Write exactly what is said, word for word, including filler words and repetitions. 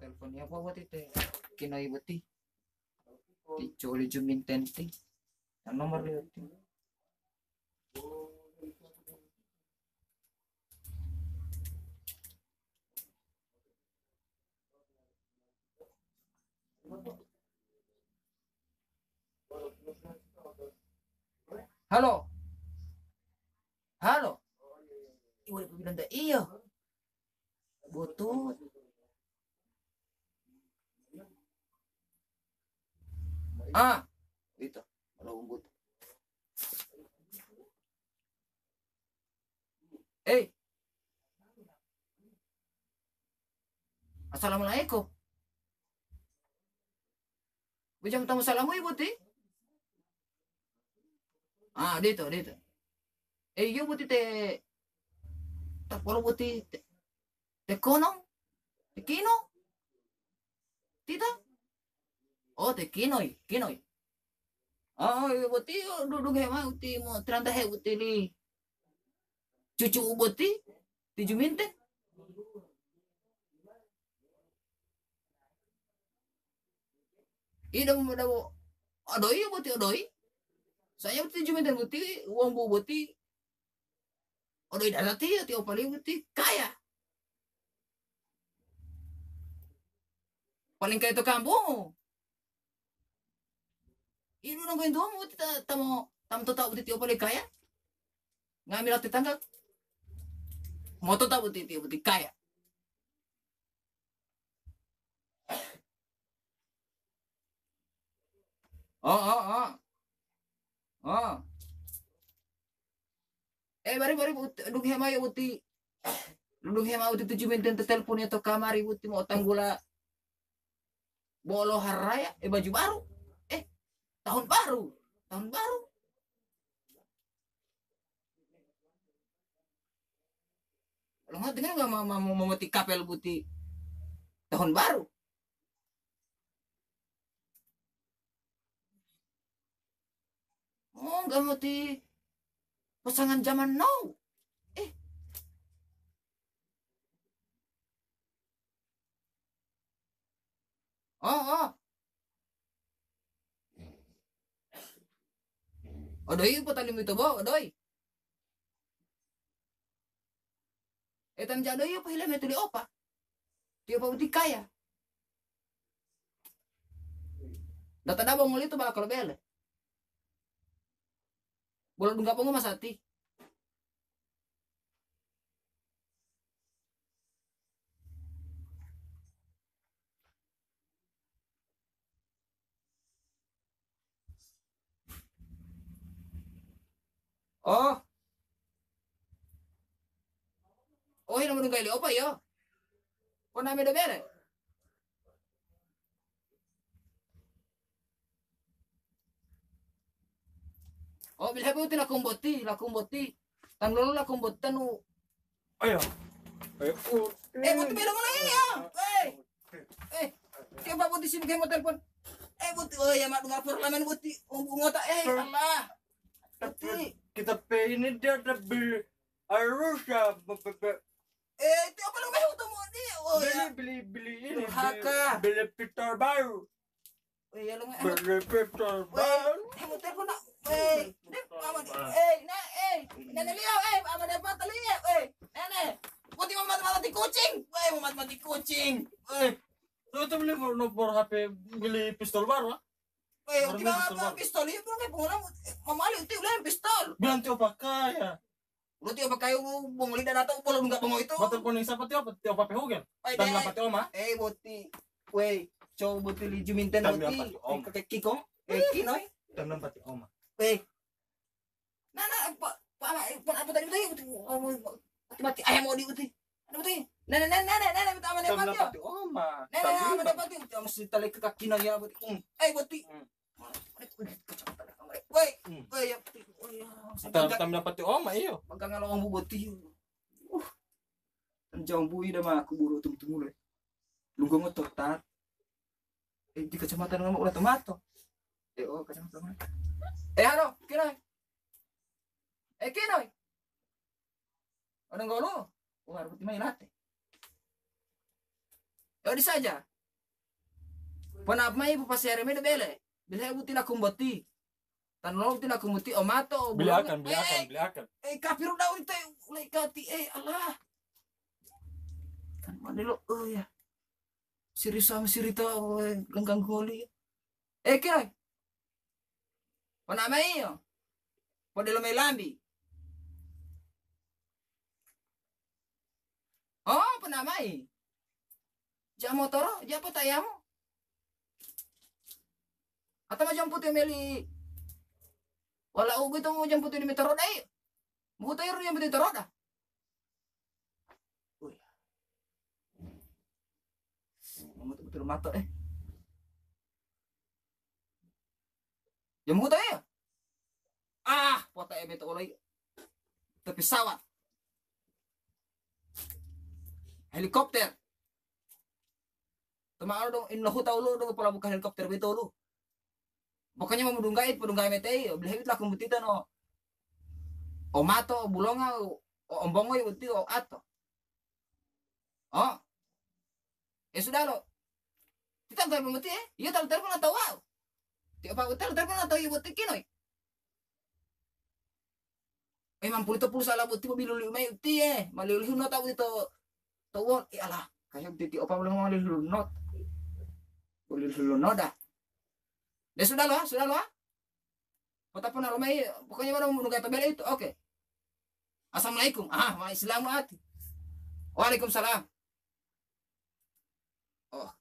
Telepon ya, apa buat itu? Kinoi boti. Dicoli juminten ti. Yang nomor dia ti. Halo. Halo. Ibu, ibu bilang tak iya. Botol. Ah, itu. Kalau umbut. Eh. Assalamualaikum. Bujang tamu salamu ibu ti? Ah, dito, dito. Eh, iyo boti te, tapolo boti te, te kono, te kino, tita? Oh, te kinoi, kinoi. Oh, iyo boti, oh, dudung hema uti mo teranta he uti li. Cucu u boti, ti juminten. Ida mo dawo odoi boti odoi. Saya boti juminten boti, wong bu boti. Odoi dala tiyo, tiyo paling boti kaya. Paling kaya to kampung. Inu nunggu intu mo boti ta-, tamo, tam tota boti tiyo paling kaya. Ngambil tetangga. Moto ta boti tiyo boti kaya. Oh, oh, oh. Oh. Eh, bari, bari, but-, dungi hema yo uti. Dungi hema uti tujuh menit ente telepon ya to kamari uti mau tanggula bolo haraya, eh, baju baru. Eh, tahun baru. Tahun baru. Lo nggak dengar nggak mau, mau, mau mati kapel buti tahun baru? Oh, nggak mati pasangan zaman now. Eh. Oh, oh. Odoi, potalimu ito bo, odoi. Etan jado iyo pohile metuli opa. Tiyo pa uti kaya. Data dabo ngolito bala kolo bele. Bolo dungga pongo masati. Oh. Oh, hina menunggai li opa yo. Kona medo bele. Oh, bila hebu ti lakum boti, lakum boti. Tan lolo lakum boti tanu. Ayo. Ayo. Eh, boti bela mana ya? Eh. Eh, coba boti sini kayak mau telepon. Eh, boti, oh ya, mak dengar parlamen boti. Oh, ngota, eh, Allah. Boti. Kita pe ini dia ada beli arus ya, be-, be-, be-, Eh, itu apa lu mau temu dia? Oh, beli, ya. Beli, beli ini, Durhaka. Beli, beli pistol baru. Oh, iya, lu mau. Beli pistol baru. Eh, mau telepon, nak. Eh, ini, mama, eh, nah, eh, nenek lihat, eh, mama dapat lihat, eh, nenek. Putih mau mati-mati kucing, eh, mau mati-mati kucing, eh. Lu tuh beli nomor H P, beli pistol baru, ah? Eh, baru beli pistol baru. Pistol itu kan pengguna, mama lihat itu udah pistol. Bilang tiap pakai ya. Udah tiyo pakai bongoli dan atau bolo nggak bongo itu. Batal poni sapa tiyo, tiyo pape hugel. Ai, dan dai, dapat oma. Eh, boti. Wei, coba boti li juminten. Tam boti. Dapat om. Eh, kake kiko. Eh, kinoi. Tam dapat oma. Wei. Nana, apa, apa, apa, apa tadi tadi? Mati, mati ayam mau diuti. Ada betul. Nene, nene, nene, nene, minta aman. Tam dapat oma. Nene, aman dapat. Mesti tali ke kaki nanya boti. Hmm. Eh, boti. Hmm. Woi, woi, ya, woi, ya. Tam, tam dapat oma, iyo. Magang ngalo ombu boti. Uh. Jombu ida ma kuburu tum-tumule. Lunggo ngoto tat. Eh, di kacamata nama ulah tomato. Eh, oh, kacamata mana? Eh, halo, kira. Eh, kira. Ono nggolo? Wah, rubuti mai late. Odi saja. Pona mai bu pasere me do bele. Bele bu tina kumboti. Tan lo tina kumboti o mato. Beli akan, beli akan, beli akan. Eh, kapiru daun te ulai kati, eh, Allah. Tan mane lo, oh ya. Siri sama siri to, eh, ganggang goli. Eh, kira. Pona mai yo. Podelo mai lambi. Oh, pona mai. Ja motoro, ja potayamo. Atau macam putih meli. Wala ugu itu macam putih di meter roda, iya. Mau tayo yang putih roda. Wih. Mau betul-betul mata, eh. Ya mau tayo. Ah, kota eme to olai. Tapi pesawat. Helikopter. Tama dong, inna huta ulu dong pola buka helikopter beto ulu. Pokoknya mau mudunggai, podunggai metei, beli hebit lah kumbutita no. O mato, o bulonga, o ombongo, o uti, o ato. Oh. Eh, sudah lo. Kita tahu mati, eh. Iya, tahu telepon atau wow. Tiap apa tahu telepon atau iya buat kinoi. Eh, mampu itu pulsa lah buat tiba bilu liu mai uti, eh. Maliu liu nota buat itu. Tahu, eh, alah. Kayak buat itu apa belum mau liu not. Boleh liu noda. Ya sudah lo, sudah lo. Kota pun lo mai, pokoknya mana mau nunggu bela itu. Oke. Assalamualaikum. Ah, wa Islam ati. Waalaikumsalam. Oh,